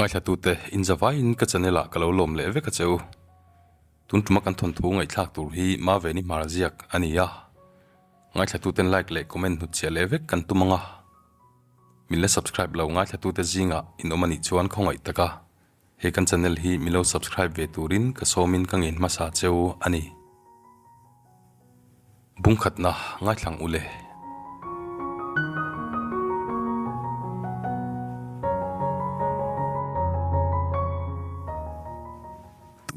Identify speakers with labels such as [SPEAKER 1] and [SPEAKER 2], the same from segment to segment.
[SPEAKER 1] Ngaithlatute, inzavaiin ka channel ah ka lo lawm leh vek a che u. Tun tuma kan thawnthu ngaihthlak tur hi Maveni hmar ziak a ni a. Ngaithlatuten like leh comment hnutchhiah leh vek kan tum ang a. Min la subscribe lo ngaithlatute zingah in awm a nih chuan khawngaih tak a. He kan channel hi min lo subscribe ve turin ka sawmin ka ngen hmasa cheu a ni. Bungkhatna ngaithlang u le.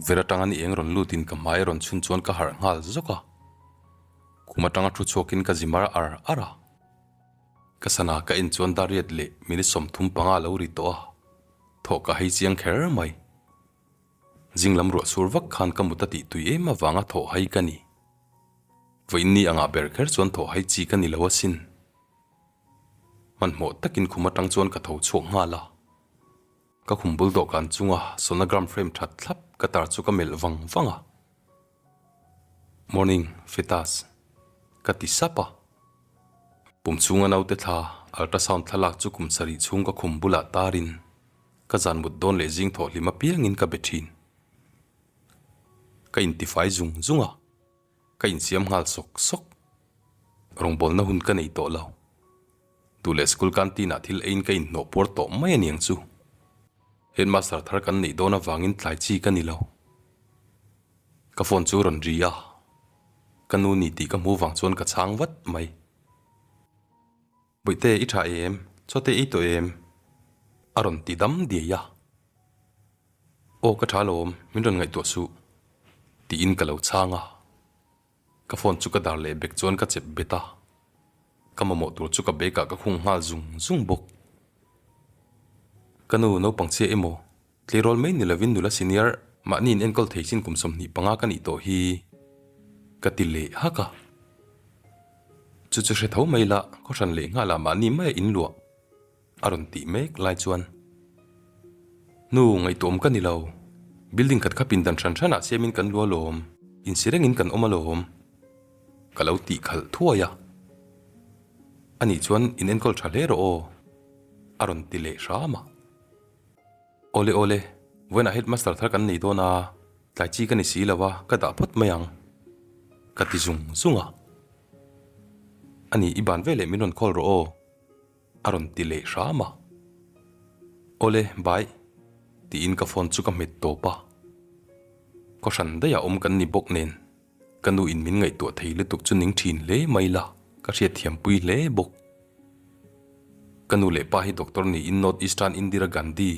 [SPEAKER 1] Tukverh atanga ni eng rawn lutin ka hmai a rawn chhun chuan ka harh nghal zawk a. Khum atanga thu chhuakin ka zi mar ar ar a. Ka sana ka en chuan dariat leh minute 35 a lo ri tawh a. Thawh ka hei chiang kher mai. Zing lam ruah sur vak khan ka mut a tih tui em avanga thawh hai ka ni. Vawiin ni angah ber kher chuan thawh hai chi ka ni lo asin. Hmanhmawh takin khum atang chuan ka tho chhuak nghal a. Ka khum bul dawhkan chunga sonogram frame that thlap ka tar chu ka melh vang vang a. Morning, fetus. Ka ti sap a. Pum chhunga naute thla, ultrasound thlalak chu kum sarih chhung ka khum bulah tarin ka zan mut dawn leh zing thawh hlim apiangin ka be thin. Ka intifai zung zung a, ka insiam nghal sawk sawk. Rawngbawlna hun ka nei tawh lo. Duh leh school canteen ah thil eiin ka inhnawh puar tawh mai aniang chu. Headmaster thar kan neih dawn avangin tlai chi ka ni lo. Ka phone chu rawn ri a, ka nu ni tih ka hmuh vang chuan ka chhang vat mai. Bawihte i tha em? Chawte i tawh em? A rawn ti dam diai a. Aw ka tha alawm, min rawn ngaihtuah suh tiin ka lo chhang a. Ka phone chu ka dar leh bek chuan ka chep bet a, ka mamawh tur chu ka bag ah ka khung nghal zung zung bawk. Ka nu naupang chhia emaw, tleirawl mai ni lovin nula senior mahni in enkawl thei chin kum 25 ka nih tawh hi ka ti leh hak a. Chu chu hre tho mai la, khawhran leh nghal ah mahni maia in luah a rawn tih mek lai chuan Nu, ngaihtuahawm ka ni lo. Building khat kha pindan hran hranah siamin kan lu alawm, insi rengin kan awm alawm. Ka lo tih khalh thuai a. Anih chuan in enkawl tha hle rawh aw, a rawn ti leh hram a. Awle awle, vawiinah headmaster thar kan nei dawn a, tlai chi ka ni si lo a, ka dah phawt mai ang, ka ti zung zung a. Anih i ban veleh min rawn call rawh aw. A rawn ti leh hram a. Awle, bye, tiin ka phone chu ka hmet tawp a. Khawhran daih a awm kan ni bawk nen, ka nu in min ngaihtuah thei lutuk chu ning thin hle mai la, ka hriatthiampui hle bawk. Ka nu leh pa hi doctor niin North Eastern Indira Gandhi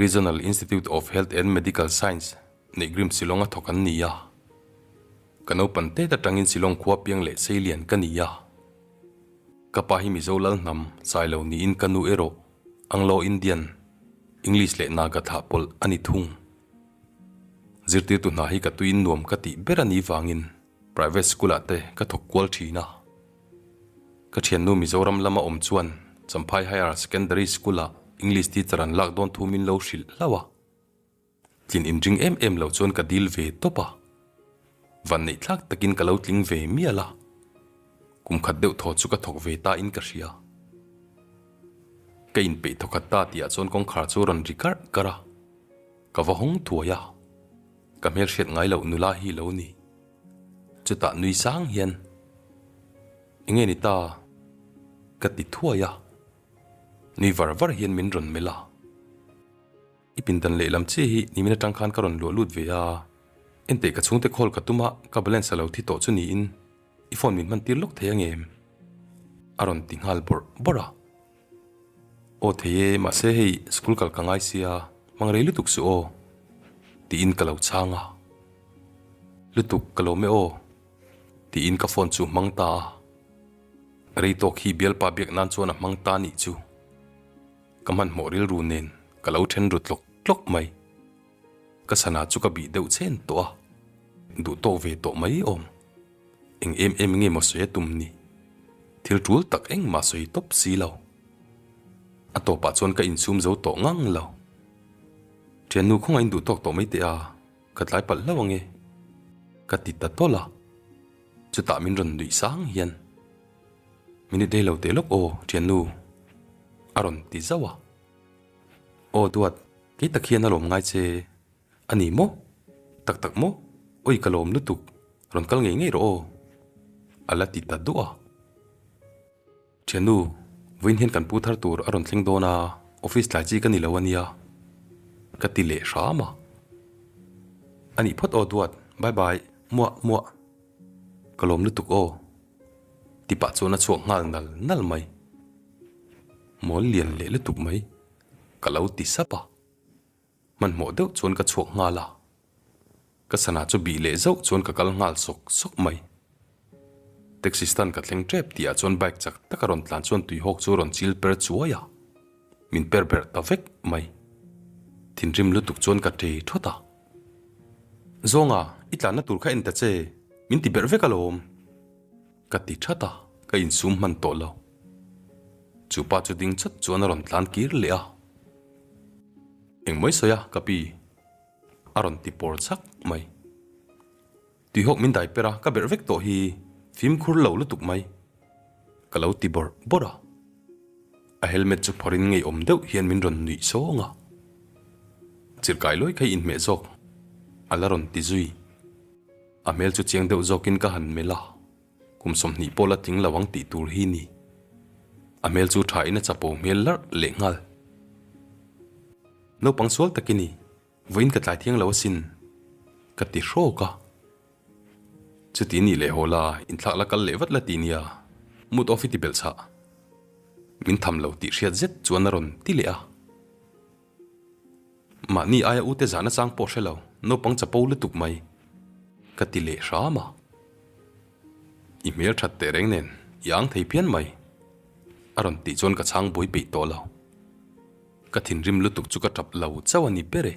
[SPEAKER 1] Regional Institute of Health and Medical Science, Neihgrim Shillong a thawk an ni a. Ka naupan tet atangin Shillong khua piang leh seilian ka ni a. Ka pa hi Mizo lal hnam chai lo niin ka nu erawh Anglo Indian, English leh Naga thlah pawlh a ni thung. Zirtirtu hna hi ka tuiin nuam ka tih ber a nih vangin private school ah te ka thawk kual thin a. Ka thiannu Mizoram lama awm chuan Champhai Higher Secondary School ah English teacher an lak dawn thu min lo hrilh hlauh a. Tlin inring em em lo chuan ka dil ve tawp a, vanneih thlak takin ka lo tling ve mial a, kum khat deuh thaw chu ka thawk ve ta in ka hria. Ka inpeih thawkhat ta tih ah chuan kawngkhar chu a rawn ri karh karh a, ka va hawng thuai a, ka hmelhriat ngai loh nula hi lo ni. Chutah nui sang hian, Enge ni ta? ka ti thuai a, nui var var hian min rawn melh a. I pindan lehlam chiah hi nimin atang khan ka rawn luah lut ve a, enteh ka chhungte call ka tum a, ka balance a lo thi tawh chu niin i phone min hman tir lawk thei angem? A rawn ti nghal bawrh bawrh a. Aw thei e, mahse hei school kal ka ngai sia, hmang rei lutuk suh aw tiin ka lo chhang a. Lutuk ka lawm e aw tiin ka phone chu hmang ta a. Rei tawk hi bialpa biak nan chuan a hmang ta nih chu. Ka hmanhmawh rilru nen ka lo then ru tlawk tlawk mai. Ka sana chu ka bih deuh chen tawh a, duh tawk ve tawh mai awm. Eng em em nge maw sawi a tum ni? Thil tul tak engmah sawi tawp si lo. A tawpah chuan ka insum zo tawh ngang lo. Thiannu khawngaih duh tawk tawh mai teh a, ka tlai palh hlauh ange. Ka ti ta tawlh a, chutah min rawn nuih sang hian. Minute rei lo teh lawk aw, thiannu. A rawn ti zauh a. Aw duat, Kei tak hian a lawm ngai che a ni maw? Tak tak maw? Awi ka lawm lutuk, rawn kal ngei ngei rawh aw. A la ti ta duah a. Thiannu, vawiin hian kan pu thar tur a rawn thleng dawn a, office tlai chi ka ni lo a nia. Ka ti leh hram a. A nih phawt aw duat, bye bye, muah muah. Ka lawm lutuk aw. Ti pah chuan a chhuak nghal nal nal mai. Mawl lian leh lutuk mai. Ka lo ti sap a. Hmanhmawh deuh chuan ka chhuak nghal a. Ka sana chu bih leh zauh chuan ka kal nghal sawk sawk mai. Taxi stand ka thleng tep tih ah chuan bike chak taka rawn tlan chuan tuihawk chu rawn chil per chuai a. Min per berh ta vek mai. Thinrim lutuk chuan ka ṭe thawt a. Zawnga, i tlanna tur kha en ta che, min ti berh vek alawm. Ka ti that a, ka insum hman tawh lo. Chu pa chu ding chawt chuan a rawn tlan kir leh a. Engmawii sawi a, ka pi. A rawn ti pawr chak mai. Tuihawk min dai per a, ka berh vek tawh hi, fimkhur lo lutuk mai. Ka lo ti bawrh bawrh a. A helmet chu phawrhin ngeiawm deuh hian min rawn nuih sawng a. Chirhkai lawi kha i inhmeh zawk, a la rawn ti zui. A hmel chu chiang deuh zawkin ka han melh a, kum 20 pawh la tling lo ang tih tur hi ni. A hmel chu thain a chapo hmel larh leh nghal. Naupang sual tak i ni, vawiin ka tlai thiang lo asin, ka ti hrawk a. Chuti nih leh haw la, inthlak la kal leh vat la ti nia, mood off i ti belh chhah. Min tham lo tih hriat zet chuan a rawn ti leh a. Mahni aia ute zahna chang pawh hre lo, naupang chapo lutuk mai, ka ti leh hram a. I hmel that teh reng nen, i ang thei phian mai, a rawn tih chuan ka chhang buai peih tawh lo. Ka thinrim lutuk chu ka tap lo chauh a ni ber e.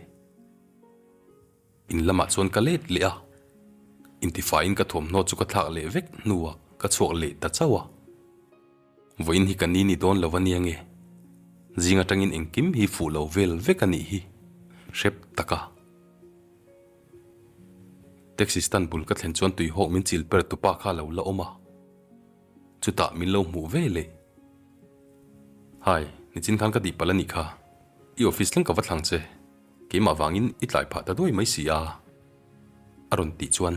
[SPEAKER 1] In lamah chuan ka let leh a, intifaiin ka thuamhnaw chu ka thlak leh vek hnuah ka chhuak leh ta chauh a. Vawiin hi ka ni ni dawn lo a nia nge? Zing atangin engkim hi fuh lo vel vek a nih hi, hrep tak a. Taxi stand bul ka thlen chuan tuihawk min chil per tupa kha a lo la awm a, chutah min lo hmuh ve leh. Hi, nichin khan ka tihpalh a nih kha, i office thleng ka va thlang che, keimah vangin i tlai phah ta duai mai si a, a rawn tih chuan.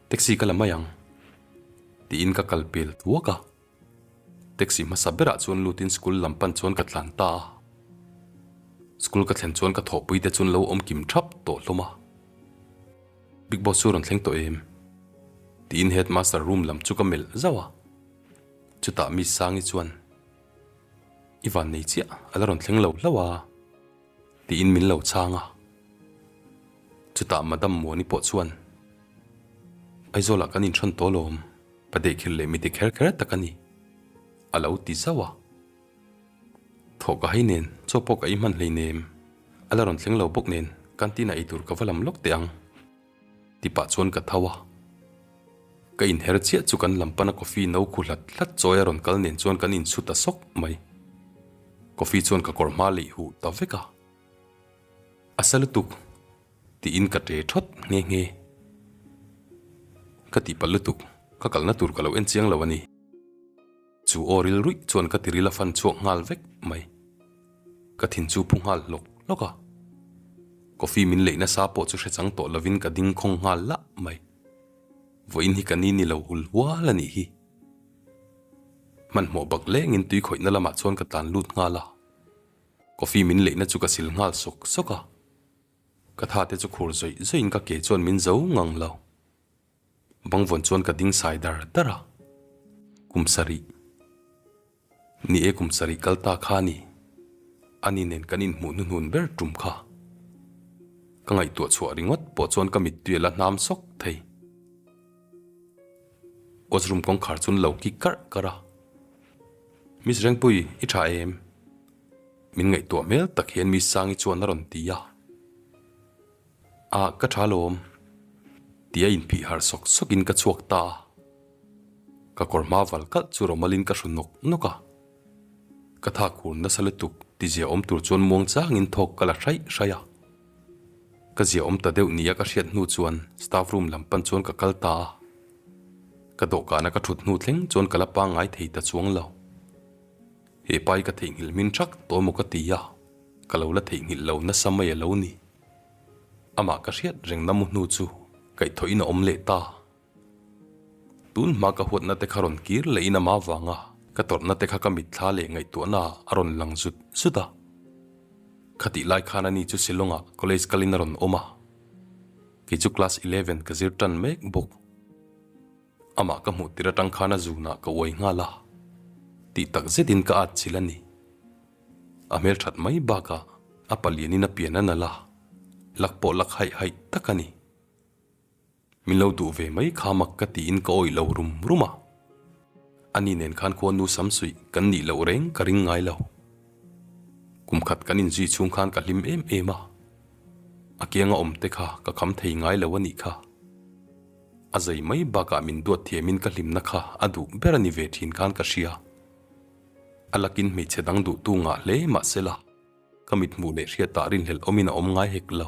[SPEAKER 1] Taxi ka la mai ang tiin ka kal pel thuak a, taxi hmasa berah chuan lutin school lam pan chuan ka tlan ta a, school ka thlen chuan ka thawhpui te chuan lo awm kim thap tawh hlawm a, Big Boss chu rawn thleng tawh em? tiin headmaster room lam chu ka melh zauh a, chutah Miss Sangi chuan I van nei chiah a la rawn thleng lo hlauh a. Tiin min lo chhang a. Chutah Madam Muani pawh chuan, Aizawlah kan inthawn tawh alawm, pa dehkhirh leh mite kher kher tak a ni, a lo ti zauh a. Thawh ka hai nen, chaw pawh ka ei hman hleinem, a la rawn thleng lo bawk nen, canteen-ah eitur ka va lam lawk teh ang. Ti pah chuan ka tho a. Ka inher chiah chu kan lam pana coffee no khu hlat hlat chawi a rawn kal nen chuan kan inchhu ta sawk mai. Coffee chuan ka kawr hma leih huh ta vek a. A sa lutuk tiin ka ṭe ṭhawt nghe nghe. Ka tihpalh lutuk, ka kalna tur ka lo en chiang lo a ni. Chu aw ril ruih chuan ka tiril a fan chhuak nghal vek mai. Ka thin chu phu nghal hlawk hlawk a. Coffee min leih nasa pawh chu hre chang tawh lovin ka ding khawng nghal lah mai. Vawiin hi ka ni ni lo hul hual a nih hi. Hmanhmawh bak lengin tui khawihna lamah chuan ka tlan lut nghal a. Coffee min leihna chu ka sil nghal sawk sawk a. Ka tha te chu khur zawih zawihin ka ke chuan min zo ngang lo. Bangvawn chuan ka ding sai dar dar a, kum sarih. Ni e kum sarih kal ta kha ni. Ani nen kan inhmuh hnuhnun ber tum kha. Ka ngaihtuah chhuah ringawt pawh chuan ka mittui a la hnam sawk thei. Washroom kawngkhar chuan lo kik karh karh a. Miss Rengpui, i tha em? Min ngaihtuah hmel tak hian Miss Sangi chuan a rawn ti a. Ah, ka tha lawm. Tia inphih harh sawk sawkin ka chhuak ta a. Ka kawr hma val kalh chu rawmalin ka hru nawk nawk a. Ka tha kur nasa lutuk ti zia awm tur chuan muang changin thawk ka la hraih hraih a. Ka zia awm ta deuh nia ka hriat hnu chuan staff room lam pan chuan ka kal ta a. Ka dawhkana ka thut hnu thleng chuan ka la pangngai thei ta chuang lo. He pa hi ka theihnghilh hmin thak tawh emaw ka ti a. ka lo la theihnghilh lo nasa mai a lo ni. Amah ka hriat reng na mu hnu chu kaihthawhin a awm leh ta. Tun hma ka huatna te kha rawn kir leh in ama vanga ka tawrhna te kha ka mitthla leh ngaihtuahna ah a rawn lang zut zut a. Khatih lai khan ani chu Shillong ah college kalin a rawn awm a. Kei chu class 11 ka zir tan mek bawk. Amah ka hmuh tir atang khan a zunah ka uai nghal a, tih tak zetin ka at chilh a ni. A hmel that mai bakah a palianin a pian a nalh a, lak pawh lak haih haih tak a ni. Min lo duh ve mai kha mak ka tiin ka awih lo rum rum a. Ani nen khan khua nu sam suih kan nih loh reng ka ring ngai lo. Kum khat kan inzui chhung khan ka hlim em em a, a kianga awm te kha ka kham thei ngai lo a nih kha. A zai mai bakah min duat thiamin ka hlimna kha a duh ber a ni ve thin khan ka hria. A lakin hmeichhe dang duhtu ngah hle mahsela ka mithmuh leh hriatah rinhlelh awmin a awm ngai hek lo.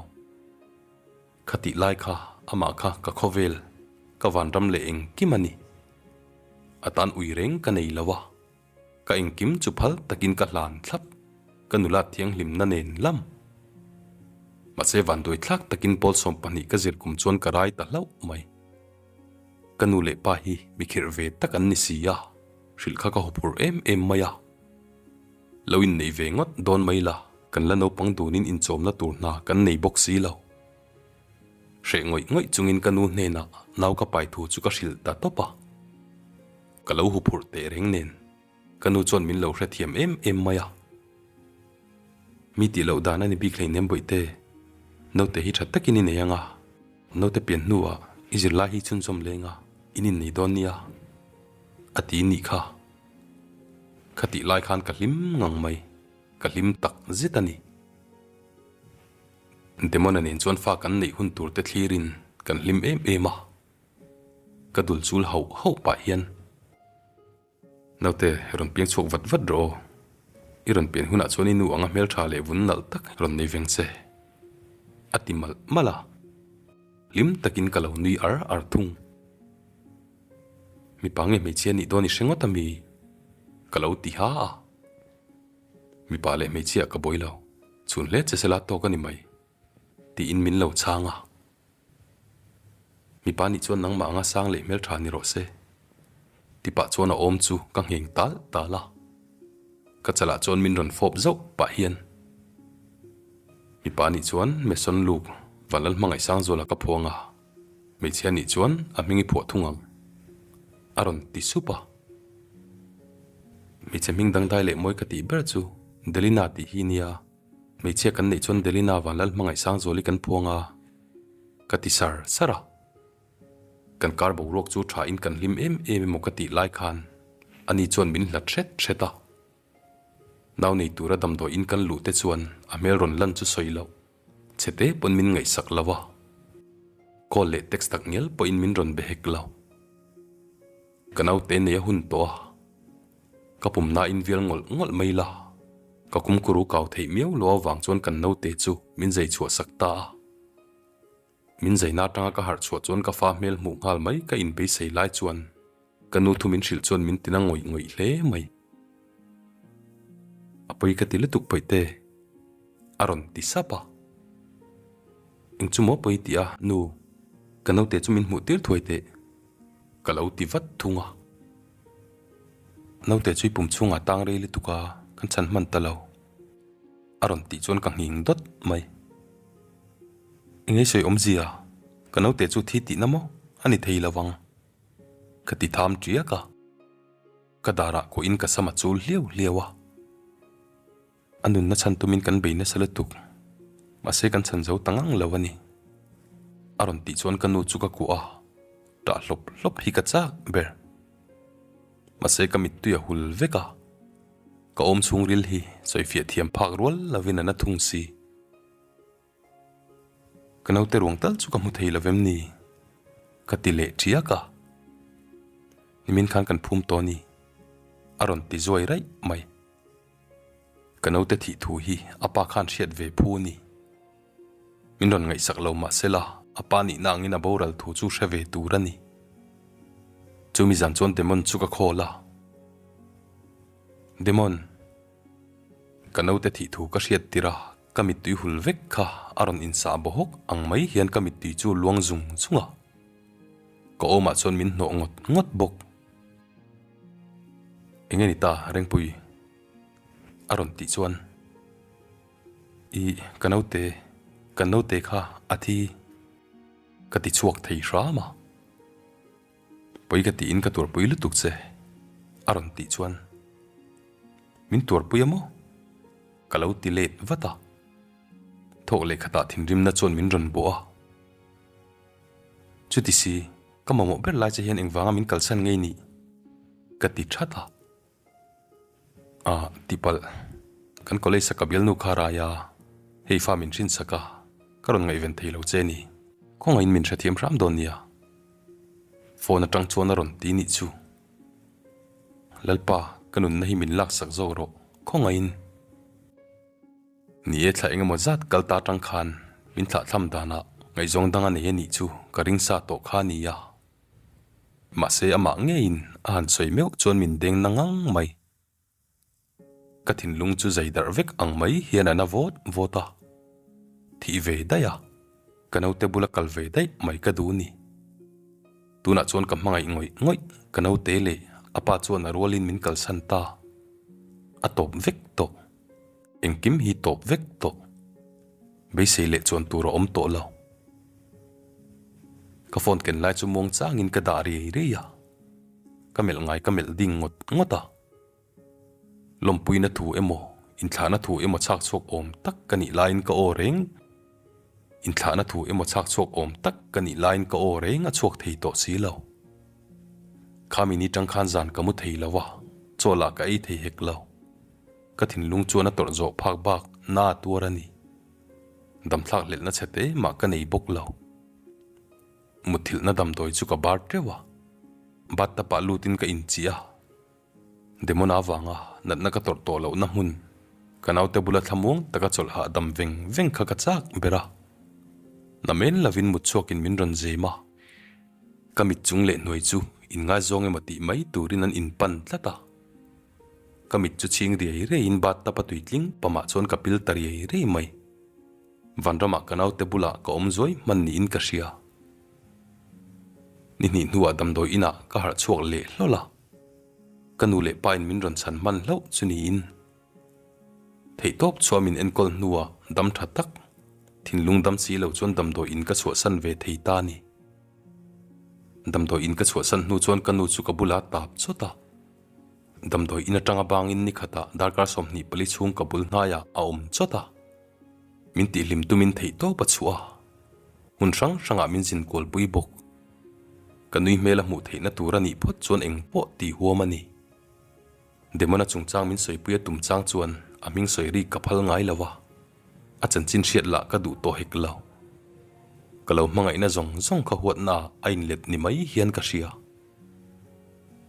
[SPEAKER 1] Khatih lai kha amah kha ka khawvel, ka vanram leh engkim a ni. A tan ui reng ka nei lo a, ka engkim chu phal takin ka hlan thlap, ka nula thianghlimna nen lam. Mahse vanduai thlak takin pawl 12 ka zir kum chuan ka rai ta hlauh mai. Ka nu leh pa hi mi khirh ve tak an ni si a, hrilh kha ka huphurh em em mai a. Lo innei ve ngawt dawn mai la, kan la naupang dunin inchawmna tur hna kan nei bawk si lo. Hreh ngawih ngawih chungin ka nu hnenah nau ka pai thu chu ka hrilh ta tawp a. Ka lo huphurh teh reng nen, ka nu chuan min lo hrethiam em em mai a. Mi tih loh dan a ni bik hleinem bawihte, naute hi tha takin i nei ang a, naute pian hnuah i zirlai hi chhunzawm leng a, in innei dawn nia, a ti nih kha. Khatih lai khan ka hlim ngang mai, ka hlim tak zet a ni. Demona nen chuan fa kan neih hun tur te thlirin kan hlim em em a, ka dul chul hauh hauh pah hian, Naute, rawn piang chhuak vat vat rawh aw. I rawn pian hunah chuan i nu anga hmeltha leh vun nalh tak rawn nei veng che, a ti malh malh a. Hlim takin ka lo nui ar ar thung. Mipa nge hmeichhia nih dawn i hre ngawt a mi? Ka lo ti ha a. Mipa leh hmeichhia ka buai lo, chhun hle che sela tawk a ni mai, tiin min lo chhang a. Mipa nih chuan nangmah anga sang leh hmeltha ni rawh se, ti pah chuan a awm chu ka ngheng tal tal a. Ka chalah chuan min rawn fawp zauh pah hian, Mipa nih chuan Mason Luke Vanlal Hmangaihsangzuala ka phuang a. Hmeichhia nih chuan a hming i phuah thung ang, a rawn ti sup a. Hmeichhe hming dangdai leh mawi ka tih ber chu Delina tih hi nia, hmeichhia kan neih chuan Delina Vanlal Hmangaihsangzuali kan phuang a, ka ti sar sar a. Kan kar boruak chu tha in kan hlim em em emaw ka tih lai khan ani chuan min hlat hret hret a. Nau nei tura damdawi in kan luh te chuan a hmel rawn lan chu sawi loh. Chhete pawn min ngaihsak lo a, call leh text tak ngial pawhin min rawn be hek lo. Ka naute nei a hun tawh a, ka pum nain vial ngawlh ngawlh mai la, ka kumkuru kau theih miau lo avang chuan kan naute chu min zai chhuah sak ta a. Min zaina atanga ka harh chhuah chuan ka fa hmel hmuh nghal mai ka inbeisei lai chuan Ka nu thu min hrilh chuan min tina ngawih ngawih hle mai. A pawi ka ti lutuk Bawihte, a rawn ti sap a. Eng chu maw pawi tih a, nu, ka naute chu min hmuh tir thuai teh, ka lo ti vat thung a. Naute chu i pum chhungah tang rei lutuk a, kan chhan hman ta lo, a rawn tih chuan ka nghing dawt mai. Engei sawi awmzia, ka naute chu thi tihna maw a ni thei lo vang. Ka ti tham tiak a, ka darah kuahin ka sam a chul hliau hliau a. A nunna chhan tumin kan bei nasa lutuk, mahse kan chhan zo ta ngang lo a ni. A rawn tih chuan ka nu chu ka kuah a, tah hlawp hlawp hi ka chak ber. Mahse ka mittui a hul vek a, ka awm chhungril hi sawifiah thiam phak rual lovin a na thung si. Ka naute ruang tal chu ka hmu thei lo vem ni? Ka ti leh ṭiak a. Nimin khan kan phum tawh a ni, a rawn ti zuai raih mai. Ka naute thih thu hi a pa khan hriat ve phu a ni. Min rawn ngaihsak lo mah sela a pa nihna angin a boral thu chu hre ve tur a ni. Chumi zan chuan Demon chu ka call a. Demon! Ka naute thih thu ka hriat tir a. Ka mittui hul vek kha a rawn insah baw hawk ang mai hian ka mittui chu luang zung zung a. Ka awmah chuan min hnawh ngawt ngawt bawk. Enge ni ta Rengpui? A rawn tih chuan Ih, ka naute, kan naute kha a thi ka ti chhuak thei hram a. Pawi ka tiin ka tuarpui lutuk che a rawn tih chuan Min tuarpui a maw? Ka lo ti let vat a. Thawk leh khatah thinrimna chuan min rawn bawh a. Chuti si, ka mamawh ber lai che hian engvanga min kalsan ngei nih? Ka ti that a. Ah, tihpalh, kan college a ka bialnu kha rai a, hei fa min hrinsak a, ka rawn ngaihven thei lo che ni. Khawngaihin min hrethiam hram dawn nia. Phone atang chuan a rawn ti nih chu. Lalpa, ka nunna hi min laksak zawk rawh, khawngaihin. Ni e, thla engemaw zat kal ta atang khan min thlahthlam danah ngaihzawng dang a nei a nih chu ka ring sa tawh kha a nia. Mahse amah ngeiin a han sawi meuh chuan min deng na ngang mai. Ka thinlung chu zai darh vek ang mai hian a na vawt vawt a. Thih ve daih a, ka naute bula kal ve daih mai ka duh ni. Tunah chuan ka hmangaih ngawih ngawih ka naute leh a pa chuan a rualin min kalsan ta. A tawp vek tawh. Engkim hi tawp vek tawh. Beisei leh chuan tur a awm tawh lo. Ka phone ken lai chu muang changin ka dah riai riai a. Ka melh ngai ka melh ding ngawt ngawt a. Lawmpuina thu emaw, inthlahna thu emaw chhak chhuak awm tak ka nih laiin ka aw reng. Inthlahna thu emaw chhak chhuak awm tak ka nih laiin ka aw reng a chhuak thei tawh si lo. Khami ni tang khan zan ka mu thei lo a, chaw lah ka ei thei hek lo. Ka thinlung chuan a tawrh zawh phak bak na a tuar a ni. Damthlak hlelhna chhe te mah ka nei bawk lo. Mutthilhna damdawi chu ka bar teuh a, bathtub ah lutin ka inchih a. Demon avanga natna ka tawrh tawh lohna hmun, ka naute bula thlamuang taka chawlh hahdam veng veng kha ka chak ber a. Namen lovin mutchhuakin min rawn zem a. Ka mit chung leh hnuai chu inngaizawng emaw tih mai turin an inpan tlat a. Ka mit chu chhing riai riaiin bathtub a tui tling pamah chuan ka pil ta riai riai mai. Vanramah ka naute bulah ka awm zuai hman niin ka hria. Ni hnih hnuah damdawi inah ka harh chhuak leh hlawl a. Ka nu leh pa in min rawn chhan hman hlauh chu niin. Theihtawp chhuah min enkawl hnuah dam tha tak, thinlung dam si lo chuan damdawi in ka chhuahsan ve thei ta a ni. Damdawi in ka chhuahsan hnu chuan ka nu chu ka bula tap chawt a. Damdawi in atanga bangin ni khatah darkar 24 chhung ka bul hnaiah a awm chawt a. Min tihhlim tumin theihtawp a chhuah a, hmun hrang hrangah min zin kualpui bawk. Ka nui hmel a hmuh theihna tur a nih phawt chuan eng pawh tih huam a ni. Demona chungchang min sawipui a tum chang chuan a hming sawi rik ka phal ngai lo a, a chanchin hriat lah ka duh tawh hek lo. Ka lo hmangaihna zawng zawng kha huatna ah a inlet ni mai hian ka hria.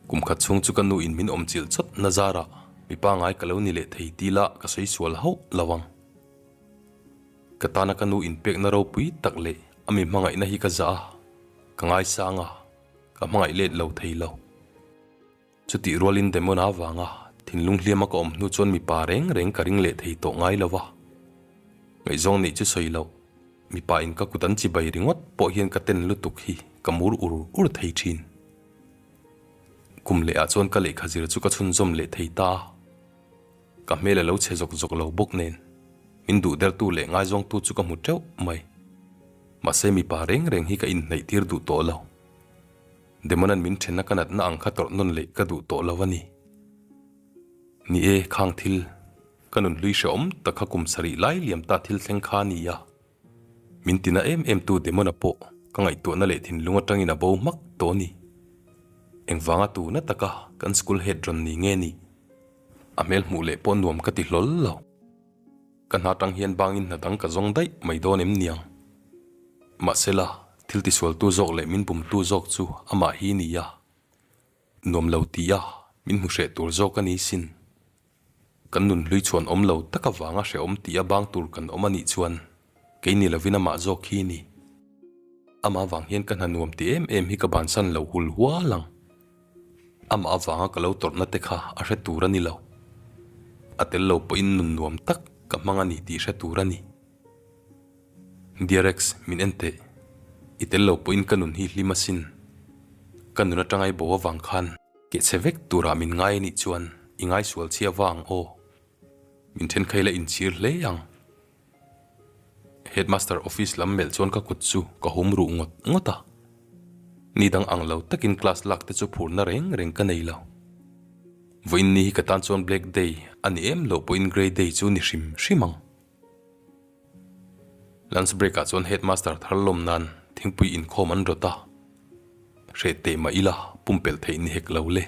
[SPEAKER 1] Kum khat chhung chu ka nu in min awm chilh chawt na zarah mipa ngai ka lo ni leh thei ti la ka sawi sual hauh lo ang. Ka tana ka nu inpekna ropui tak leh a mi hmangaihna hi ka zah a, ka ngaisang a, ka hmangaih let lo thei lo. Chutih rualin Demon avanga thinlung hliama ka awm hnu chuan mipa reng reng ka ring leh thei tawh ngai lo a. Ngaihzawng neih chu sawi loh, mipa in ka kut an chibai ringawt pawh hian ka ten lutuk hi ka mur ur ur thei thin. Kum leh ah chuan ka lehkha zir chu ka chhunzawm leh thei ta a. Ka hmel a lo chhe zawk zawk lo bawk nen min duh dertu leh ngaizawngtu chu ka hmu teuh mai. Mahse mipa reng reng hi ka inhnaih tir duh tawh lo. Demonan min thenna ka natna ang kha tawrh nawn leh ka duh tawh lo a ni. Ni e, khang thil, ka nun hlui hrehawm tak kha kum sarih lai liam ta thil thleng kha a ni a. Min tina em em tu Demona pawh ka ngaihtuahna leh thinlung atangin a bo hmak tawh a ni. Engvanga tuna taka kan school head rawn ni nge ni? A hmel hmuh leh pawh nuam ka ti hlawl lo. Ka hna tang hian bangin hna dang ka zawng daih mai dawn em niang. Mahsela, thil tisualtu zawk leh min bumtu zawk chu amah hi ni a. Nuam lo ti a, min hmu hreh tur zawk a ni sin. Kan nun hlui chhuan awm lo tak avanga hrehawm ti a bang tur kan awm a nih chuan kei ni lovin amah zawk hi ni. Amah vang hian ka hna nuam ti em em hi ka bansan lo hul hual ang. Amah avanga ka lo tawrhna te kha a hre tur a ni lo. A tel lo pawhin nun nuam tak Ka hmang a ni tih hre tur a ni. Dear ex, min en teh. I tel lo pawhin ka nun hi hlim asin. Ka nun atanga i bo avang khan keh chhe vek turah min ngai a nih chuan i ngaisual chhia vang aw. Min then kha ila inchhir hle ang. Headmaster office lam melh chuan ka kut chu ka hum ruh ngawt ngawt a. Ni dang ang lo takin class lak te chu phurna reng reng ka nei lo. Vawiin ni hi ka tan chuan black day a ni em loh pawhin grey day chu ni hrim hrim ang. Lunch break ah chuan headmaster thar lawm nan thingpui inkhawm an rawt a. Hreh teh mah ila pumpelh theih ni hek lo le.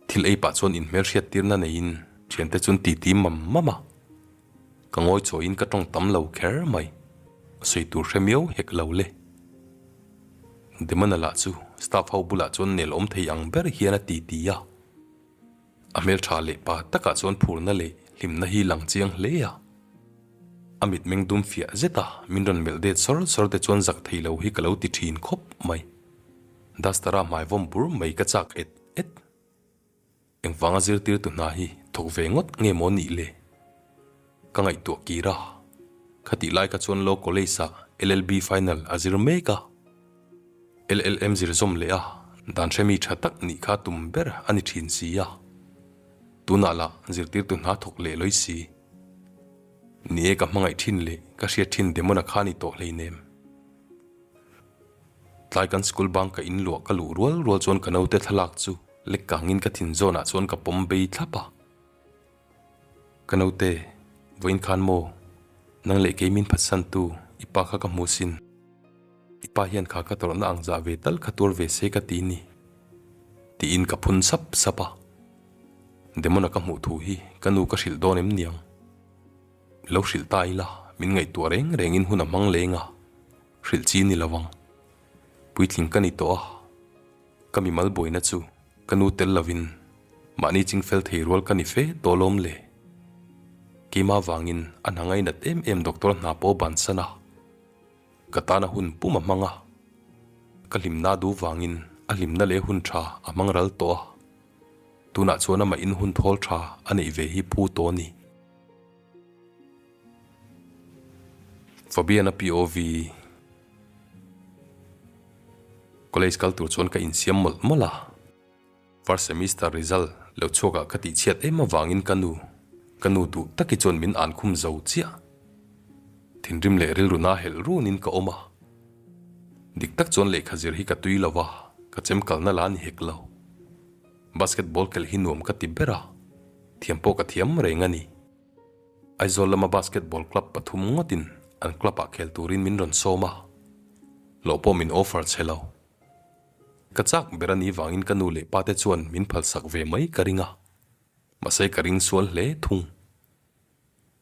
[SPEAKER 1] Thil ei pah chuan inhmelhriat tirna neiin thiante chuan titi mam mam a. Ka ngawi chawiin ka tawng tam lo kher mai. Sawi tur hre miau hek lo le. Demona lah chu staff ho bulah chuan nel awm thei ang ber hian a ti ti a. A hmeltha leh pa takah chuan phurna leh hlimna hi lang chiang hle a. A mitmeng dum fiah zet a, min rawn melh det sawr sawr te chuan zak thei lo hi ka lo ti thin khawp mai. Duster-a hmai vawm bur mai ka chak et et. Engvanga zirtirtu hna hi thawk ve ngawt nge maw nih le? Ka ngaihtuah kir a, khatih lai kha chuan Law College-ah LLB final a zir mek a. LLM zir zawm leh a, dan hremi tha tak nih kha tum ber a ni thin si a. Tunah lah zirtirtu hna thawk leh lawi si. Ni e ka hmangaih thin leh ka hriat thin Demona kha ni tawh hleinem. Tlai kan school bang ka in luah ka luh rual rual chuan ka naute thlalak chu lek kangin ka thin zawnah chuan ka pawm bei thlap a. Ka naute, vawiin khan maw? Nang leh kei min phatsantu i pa kha ka hmu sin. I pa hian kha ka tawrhna ang zah ve tal kha tuar ve se ka ti ni. Tiin ka phun sap sap a. Demona ka hmuh thu hi ka nu ka hrilh dawn em niang? Lo hrilh ta ila, min ngaihtuah reng rengin hun a hmang leng a, hrilh chi ni lo ang. Puitling ka ni tawh a, ka mimal buaina chu ka nu tel lovin mahni ching fel thei rual ka ni fe tawh lawm le. Keimah vangin a hna ngainat em em doctor hna pawh bansan a, ka tana hun pum a hmang a, ka hlimna duh vangin a hlimna leh hun tha a hmang ral tawh a, tunah chuan amah in hun thawl tha a neih ve hi phu tawh a ni. Fabian-a POV College kal tur chuan ka insiam mawlh mawlh a, first semester result lo chhuakah ka tihchhiat em avangin ka nu, ka nu duh taki chuan min an khum zo chiah. Thinrim leh rilru na helh runin ka awm a, dik tak chuan lehkha zir hi ka tui lo va, ka chem kalna la ni hek lo. Basketball khelh hi nuam ka ti ber a, thiam pawh ka thiam reng a ni. Aizawl lama basketball club pathum ngawtin an club ah khel turin min rawn sawm a, hlawh pawh min offer che lo. Ka chak ber a nih vangin ka nu leh pa te chuan min phalsak ve mai ka ring a, mahse ka ring sual hle thung.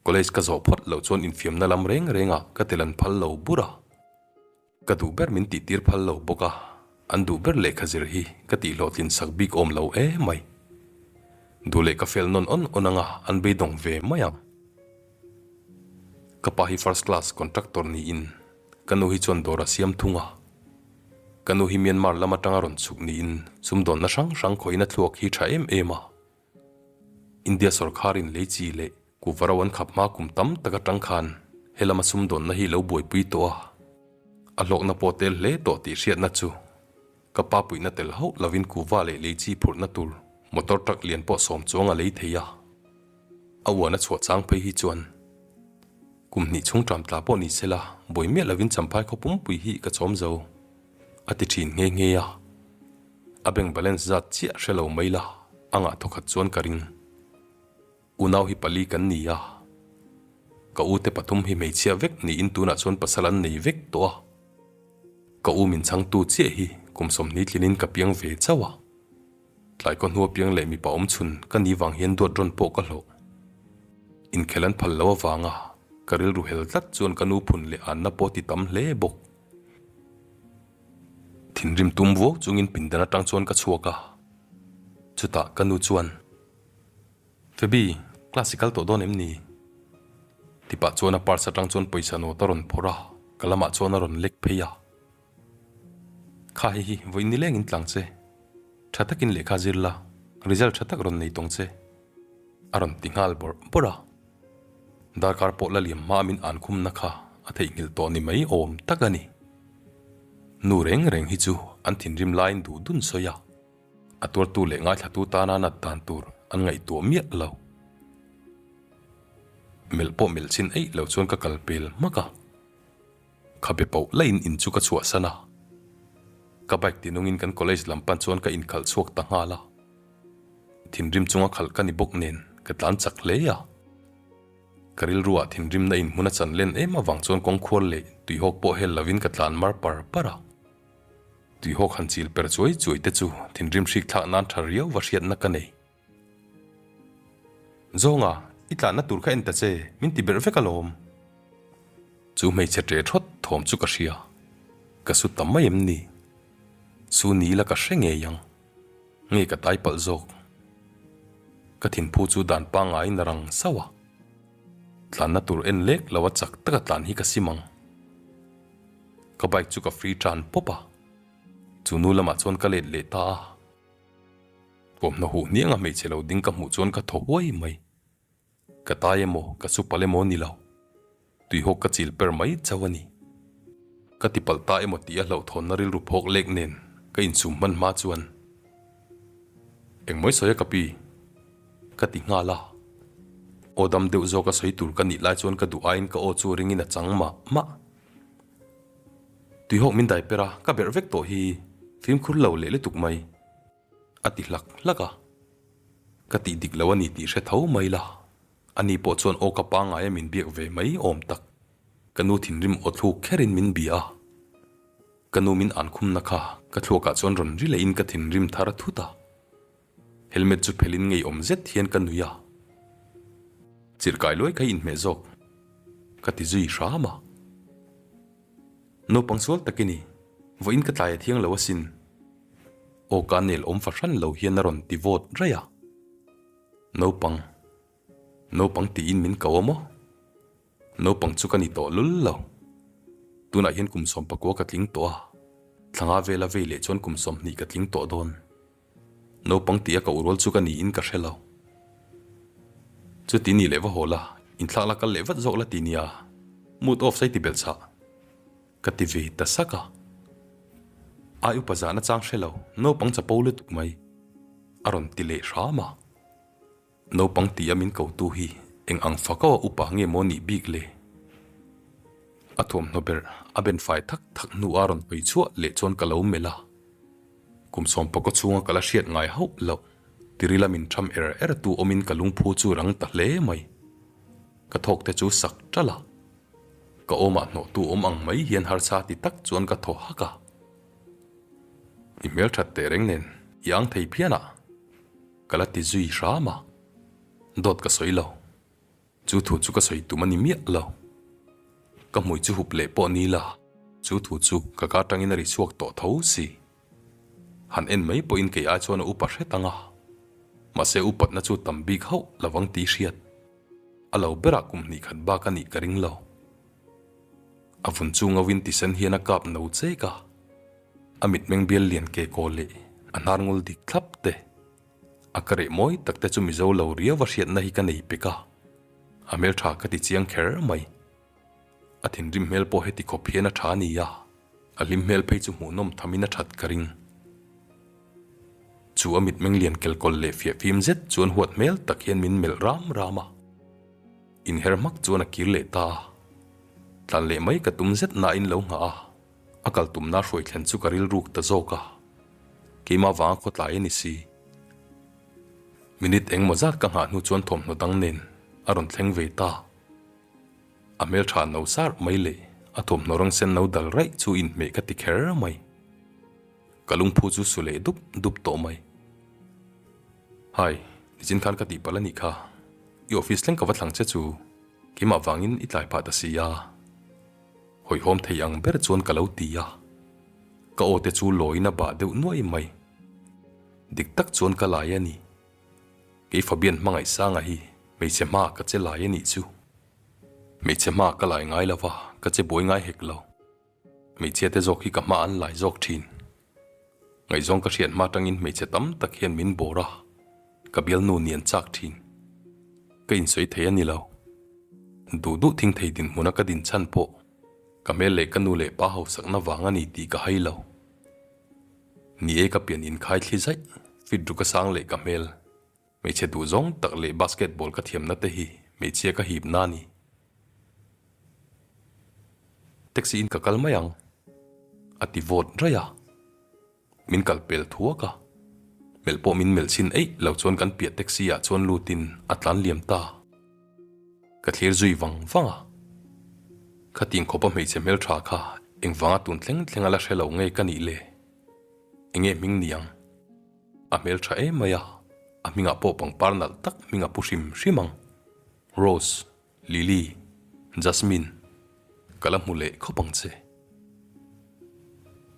[SPEAKER 1] College ka zawh phawt loh chuan infiamna lam reng rengah ka tel an phal lo bur a. Ka duh ber min tihtir phal lo bawk a, an duh ber lehkha zir hi ka tihhlawhtlin sak bik awm lo e mai. Duh leh ka fel nawn awn awn anga an beidawng ve mai ang. Ka pa hi first class contractor niin ka nu hi chuan dawr a siam thung a. Ka nu hi Myanmar lam atanga rawn chhuk niin sumdawnna hrang hrang khawihna thluak hi tha em em a. India sawrkharin lei chi leh Kuva ro an khap hma kum tam tak atang khan helama sumdawnna hi lo buaipui tawh a, a hlawkna pawh tel hle tawh tih hriatna chu ka pa puihna tel hauh lovin kuva leh lei chi phurhna tur motor truck lian pawh sawm chuang a lei thei a, a uan a chhuah chang phei hi chuan kum hnih chhung ṭam tla pawh ni sela buai miah lovin champhai khaw pumpui hi ka chawm zo a ti ṭhin nghe nghe a, a bank balance zat chiah hre lo mai la a ngah thawkhat chuan ka ring. Unau hi pali kan ni a, ka u te pathum hi hmeichhia vek niin tunah chuan pasal an nei vek tawh a. Ka u min chhangtu chiah hi kum 20 tlinin ka piang ve chauh a. Tlai kaw hnua piang leh mipa awm chhun ka ni vang hian duat rawn pawh ka hlawh. Inkhel an phal lo avanga ka rilru hel tlat chuan ka nu phun leh anna pawh ti tam hle bawk. Thinrim tum vuau chungin pindan atang chuan ka chhuak a, chutah ka nu chuan. Phoebe, class i kal tawh dawn em ni? Ti pah chuan a purse atang chuan pawisa note a rawn phawrh a, ka lamah chuan a rawn lek phei a. Kha hei hi vawiin nilengin tlang che. Tha takin lehkha zir la, result tha tak rawn nei tawng che. A rawn ti nghal bawrh bawrh a. Darkar pawh la liam hma min an khumna kha a theihnghilh tawh ni mai awm tak a ni. Nu reng reng hi chu an thinrim laiin duh dun sawi a, a tuartu leh ngaithlatu tana nat dan tur an ngaihtuah miah lo. Melh pawh melh chin eih lo chuan ka kal pel hmak a. Khabe pauh laiin in chu ka chhuahsan a. Ka bike tinungin kan college lam pan chuan ka inkhalh chhuak ta nghal a. Thinrim chunga khalh ka ni bawk nen ka tlan chak hle a. Ka rilruah thinrimna in hmun a chan len em avang chuan kawngkhuar leh tuihawk pawh hel lovin ka tlan mar par par a. Tuihawk han chil per chuai chuai te chu thinrim hrik thlak nan tha riau va hriatna ka nei. Zawnga, i tlanna tur kha en ta che, min ti berh vek alawm. Chu hmeichhe ṭe ṭhawt thawm chu ka hria. Ka su ta mai em ni? Su ni ila ka hre ngei ang. Nge ka tai palh zawk? Ka thinphu chu dan pangaiin a rang sauh a. Tlanna tur en lek lo a chak taka tlan hi ka sim ang. Ka bike chu ka free tan pawp a. Chu nu lamah chuan ka let leh ta a. Thuamhnaw huh hnianga hmeichhe lo ding ka hmuh chuan ka thaw huai mai. Ka tai emaw, ka su palh emaw ni lo. Tuihawk ka chil per mai chauh a ni. Ka ti palh ta emaw tih a hlauhthawnna rilru phawk lek nen ka insum hman hma chuan, Engmawi sawi a ka pi? Ka ti nghal a. Aw dam deuh zawk a sawi tur ka nih lai chuan ka duh aiin ka aw chu ringin a chang mah mah. Tuihawk min dai per a, ka berh vek tawh hi fimkhur lo leh lutuk mai. A ti hlak hlak a. Ka tih dik lo a ni tih hre tho mai la. Ani pawh chuan aw ka pangngai a min biak ve mai awm tak. Ka nu thinrim aw thluk kherin min bia a. Ka nu min ankhumna kha ka thluakah chuan rawn ri lehin ka thinrim thar thut a. Helmet chu phelin ngeiawm zet hian ka nui a. Chirhkai luai kha i inhmeh zawk. Ka ti zui hram a. Naupang sual tak i ni, vawiin ka tlai a thiang lo asin. Aw ka nel awm fahran lo hian a rawn ti vawt raih a. Naupang, naupang tiin min ko a maw? Naupang chu ka ni tawh lul lo. Tunah hian kum sawmpakua ka tling tawh a, thlanga vela vei leh chuan kum 20 ka tling tawh dawn. Naupang tia ka urual chu ka niin ka hre lo. Chuti ni leh va haw la, inthlak la kal leh vat zawk la ti nia, mood off sai ti belh chah. Ka ti ve ta sak a. Ai upa zahna chang hre lo, naupang chapo lutuk mai. A rawn ti leh hram a. Naupang tia min kotu hi eng ang fako a upa nge maw nih bik le? A thuamhnaw ber a ben fai thak thak hnu a rawn hawi chhuah leh chuan ka lo melh a. Kum sawmpakaw chhunga ka la hriat ngai hauh loh, tirila min tham er er tu awmin ka lungphu chu rang ta hle mai. Ka thawk te chu sak ṭalh a. Ka awmah hnawhtu awm ang mai hian harsa ti tak chuan ka thaw hak a. I hmelṭhat teh reng nen i ang thei phian a. Ka la ti zui hram a, dawt ka sawi lo. Chu thu chu ka sawi tum a ni miah lo. Ka hmui chu hup leh pawh ni la, chu thu chu ka ka atangin a ri chhuak tawh tho si. Han en mai pawhin kei ai chuan a upa hret ang a, mahse upatna chu tam bik hauh lovang tih hriat. A lo berah kum hnih khat bak a nih ka ring lo. A vun chu ngauin tisen hian a kap no chek a. A mitmeng bial lian ke kawl leh a hnar ngul dik thlap te, a ka reh mawi tak te chu Mizo lo riau a hriatna hi ka nei pek a, a hmeltha ka ti chiang kher mai. A thinrim hmel pawh heti khawp hian a tha a ni a, a hlim hmel phei chu hmuhnawm thamin a that ka ring. Chu a mitmeng lian kelkawl leh fiah fim zet chuan huat hmel tak hian min melh ram ram a. Inher hmak chuan a kir leh ta a, tlan leh mai ka tum zet nain lo nghah a. A kal tumna hruai thlen chu ka rilruk ta zawk a, keimah vanga khawtlai a ni si. Minute engmaw zat ka nghah hnu chuan thawmhnaw dang nen a rawn thleng ve ta. A hmeltha no sar mai leh a thawmhnaw rawng sen no dal raih chu inhmeh ka ti kher mai. Ka lungphu chu su leh dup dup tawh mai. Hai, nichin khan ka tihpalh a nih kha. I office thleng ka va thlang che chu keimah vangin i tlai phah ta si a. Hawihhawm thei ang ber chuan ka lo ti a, ka aw te chu lawiin a bah deuh nuai mai. Dik tak chuan ka lai a ni. Kei Fabian Hmangaihsanga hi hmeichhe hmaah ka che lai a nih chu. Hmeichhe hmaah ka lai ngai lo va, ka che buai ngai hek lo. Hmeichhia te zawk hi ka hma an lai zawk thin. Ngaihzawng ka hriat hma tangin hmeichhe tam tak hian min bawr a, ka bialnu ni an chak thin. Ka insawi thei a ni lo. Duh duh thing thei dinhmuna ka din chhan pawh ka hmel leh ka nu leh pa hausakna vang a ni tih ka hai lo. Ni e ka pian inkhai thli zaih, fit ruk a sang leh ka hmel. Hmeichhe duh zawng tak leh basketball ka thiamna te hi hmeichhia ka hipna a ni. Taxi in ka kal mai ang, a ti vawt raih a. Min kal pel thuak a, melh pawh min melh chhin eih lo chuan kan piah taxi ah chuan lutin a tlan liam ta. Ka thlir zui vang vang a, Khatin khawpa hmeichhe hmeltha kha engvanga tun thleng thleng a la hre lo nge ka nih le? Enge hming ni ang? A hmeltha em mai a, a hmingah pawh pangpar nalh tak hming a pu hrim hrim ang. Rose. Lily, Jasmine, ka la hmu leh khawp ang che.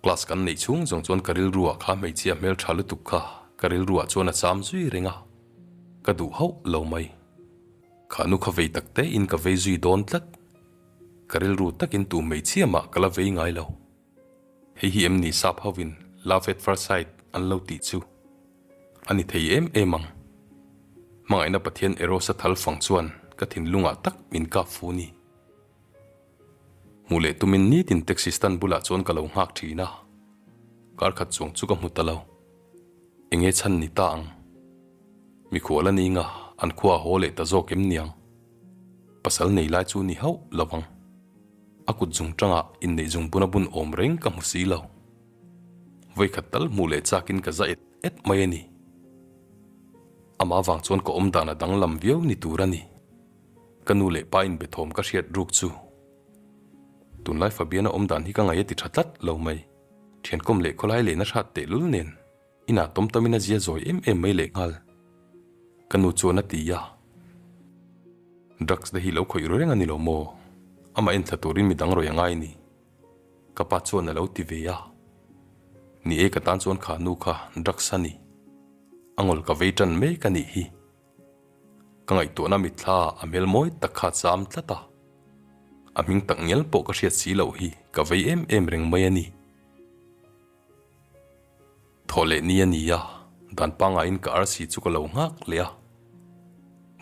[SPEAKER 1] Class kan neih chhung zawng chuan ka rilruah kha hmeichhia hmeltha lutuk kha ka rilruah chuan a cham zui reng a, ka duh hauh lo mai. Kha nu kha vei tak tein ka vei zui dawn tlat. Ka rilru takin tu hmeichhia mah ka la vei ngai lo. Hei hi em ni sap hovin love at first sight an lo tih chu? A ni thei em em ang. Hmangaihna Pathian Eros a thal fang chuan ka thinlungah tak min kap fu ni. Hmuh leh tumin nitin taxi stand bulah chuan ka lo nghak thin a, kar khat chuang chu ka hmu ta lo. Enge chhan ni ta ang? Mikhual a ni nga an khua a haw leh ta zawk em niang? Pasal nei lai chu ni hauh lo ang. A kut zung tangah inneih zung buna bun awm reng ka hmu si lo. Vawikhat tal hmuh leh chakin ka za et et mai a ni. Amah vang chuan ka awm dan a danglam viau ni tur a ni. Ka nu leh pa inbe thawm ka hriat ruk chu. Tunlai Fabiana awm dan hi ka ngaih a ti tha tlat lo mai. Thiankawm leh khawlai lehna hrat tehlul nen inah tawm tamin a zia zawi em em mai lehnghal. Ka nu chuan a ti a. Drugs te hi lo khawih ru reng a ni lo maw? Amah enthla turin midang rawi a ngai ni. Ka pa chuan a lo ti ve a. Ni e ka tan chuan kha nu kha drugs a ni. A ngawl ka vei tan mek a nih hi. Ka ngaihtuahna mitthla a hmel mawi tak kha cham tlat a. A hming tak ngial pawh ka hriat si loh hi ka vei em em reng mai a ni. Thawh leh ni a ni a, dan pangaiin ka arsi chu ka lo nghak leh a.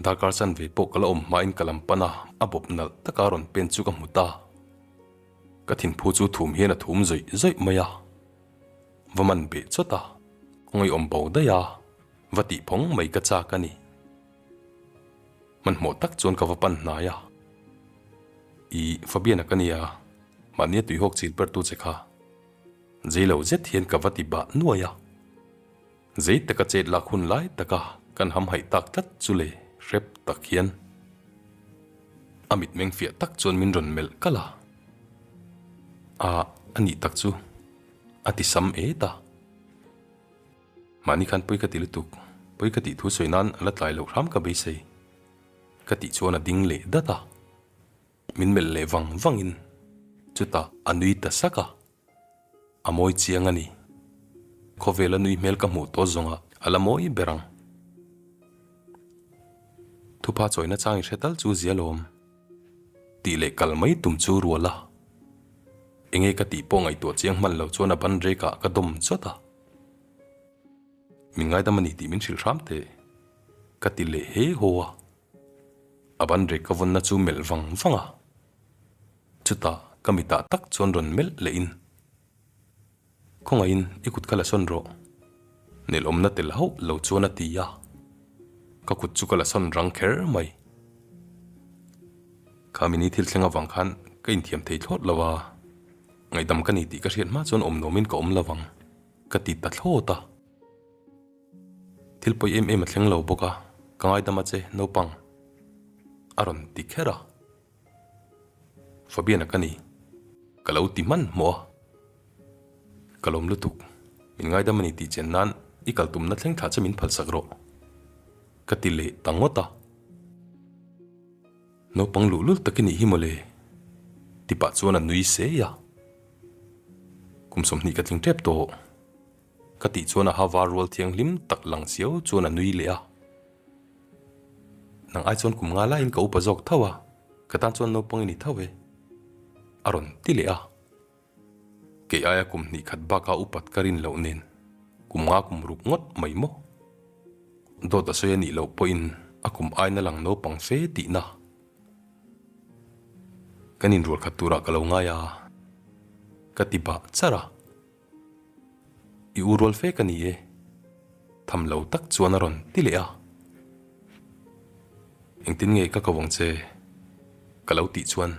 [SPEAKER 1] Darkar chanve pawh ka la awm hmain ka lam pan a, a bawp nalh taka rawn pen chu ka hmu ta. Ka thinphu chu thum hian a thum zawih zawih mai a, va man beh chawt a, khawngaih awm bo daih a, va tih phawng mai ka chak a ni. Hmanhmawh tak chuan ka va pan hnai a, I Fabiana ka nia, mahnia tuihawk chil pertu che kha. Zei lo zet hian ka va ti bah nuai a. Zei taka chet lak hun lai taka kan hamhaih tak tlat chu le hrep tak hian. A mitmeng fiah tak chuan min rawn melh kalh a. A, a nih tak chu a ti sam et a. Mahni khan pawi ka ti lutuk, pawi ka tih thu sawi nan a la tlai loh hram ka beisei. Ka tih chuan a ding leh dat a. Min melh leh vang vangin chutah a nui ta sak a. A mawi chiang a ni. Khawvela nui hmel ka hmuh tawh zawngah a la mawi ber ang. Thupha chawina chang i hre tal chu zia lawm. Tih leh kal mai tum chu rual a. Enge ka tih pawh ngaihtuah chiang hman lo chuan a ban rekah ka dawm chawt a. Min ngaidam a ni tih min hrilh hram teh. Ka ti leh he haw a. A ban rek ka vawnna chu melh vang vang a. Chutah ka mitah tak chuan rawn melh leh in, Khawngaihin i kut kha la sawn rawh. Nelawmna tel hauh lo chuan a ti a. Ka kut chu ka la sawn rang kher mai. Kha mini thil thleng avang khan ka inthiam thei thlawt lo a, ngaihdam ka ni tih ka hriat hma chuan awm nuamin ka awm lo vang, ka ti ta thlawt a. Thil pawi em em a thleng lo bawk a, ka ngaidam a che naupang a rawn ti kher a. Fabiana ka ni, ka lo ti hmanhmawh a. Ka lawm lutuk, min ngaidam a ni tih chen nan i kal tumna thleng thlah che min phalsak rawh, ka ti leh ta ngawt a. Naupang luhlul tak i nih hi mawle, ti pah chuan a nui sei a. Kum 20 ka tling tep tawh. Ka tih chuan a ha var rual thianghlim tak lang chiau chuan a nui leh a. Nang ai chuan kum nga laiin ka upa zawk tho a, ka tan chuan naupang i ni tho e, a rawn ti leh a. Kei aia kum hnih khat baka upat ka rin loh nen kum nga kum ruk ngawt mai maw? Dawt a sawi a nih loh pawhin a kum aina lang naupang fe tihna. Kan inrual khat turah ka lo ngai a, ka ti bah char a. I u rual fe ka ni e, tham lo tak chuan a rawn ti leh a. Engtin nge ka ko ang che? Ka lo tih chuan,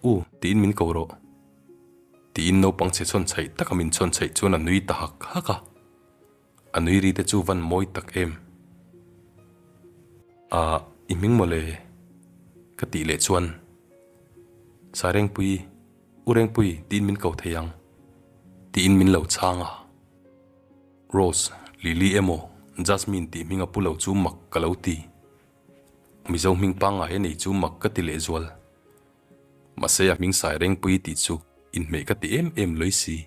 [SPEAKER 1] U, tiin min ko rawh. Tiin naupang chhe chhawn chhaih taka min chhawn chhaih chuan a nui ta hak hak a. A nui ri te chu van mawi tak em. Ah, i hming mawle? Ka tih leh chuan, Sairengpui, U Rengpui tiin min ko thei ang, tiin min lo chhang a. Rose, Lily emaw Jasmine tih hming a pu lo chu mak ka lo ti. Mizo hming pangngai a nei chu mak ka ti lehzual. Mahse a hming Sairengpui tih chu inhmeh ka ti em em lawih si.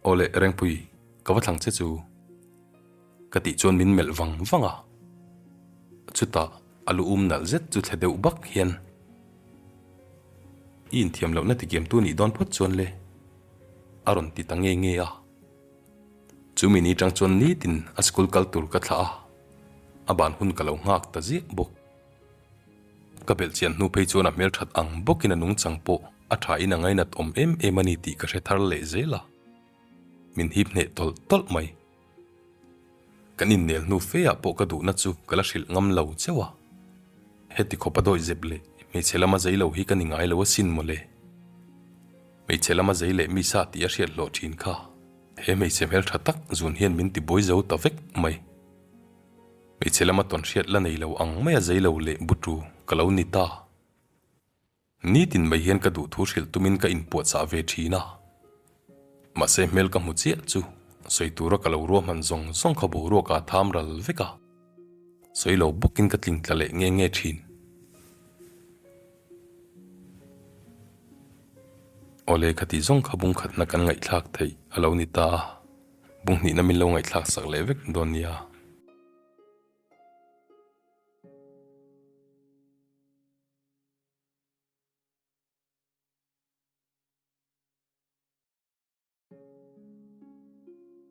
[SPEAKER 1] Aw le Rengpui, ka va thlang che chu. Ka tih chuan min melh vang vang a. Chutah a lu um nalh zet chu thle deuh bak hian I inthiam lohna tikiamtu nih dawn phawt chuan le a rawn ti ta nge nge a. Chu mi ni tang chuan nitin a school kal tur ka thlah a, a ban hun ka lo nghak ta ziah bawk. Ka belh chian hnu phei chuan a hmelthat ang bawkin a nungchang pawh a thain a ngainat awm em em a ni tih ka hre thar leh zel a, min hip hneh tawlh tawlh mai. Kan innel hnu fe ah pawh ka duhna chu ka la hrilh ngam lo cheuh a, heti khawp a dawih zep leh hmeichhe lama zei lo hi ka ni ngai lo asin mawle. Hmeichhe lama zei leh mi sa tih a hriat hlawh thin kha he hmeichhe hmeltha tak zun hian min tibuai zo ta vek mai. Hmeichhe lama tawn hriat la nei lo ang maia zei lo leh butu ka lo ni ta. Nitin mai hian ka duh thu hrilh tumin ka inpuahchah ve thin a. Mahse hmel ka hmu chiah chu sawi tura ka lo ruahman zawng zawng kha boruak ah tham ral vek a. Sawi lo bawkin ka tling tla leh nge nge thin. Awle khati zawng kha bungkhatna kan ngaihthlak theih a lo ni ta a. Bunghnihna min lo ngaihthlak sak leh vek dawn nia.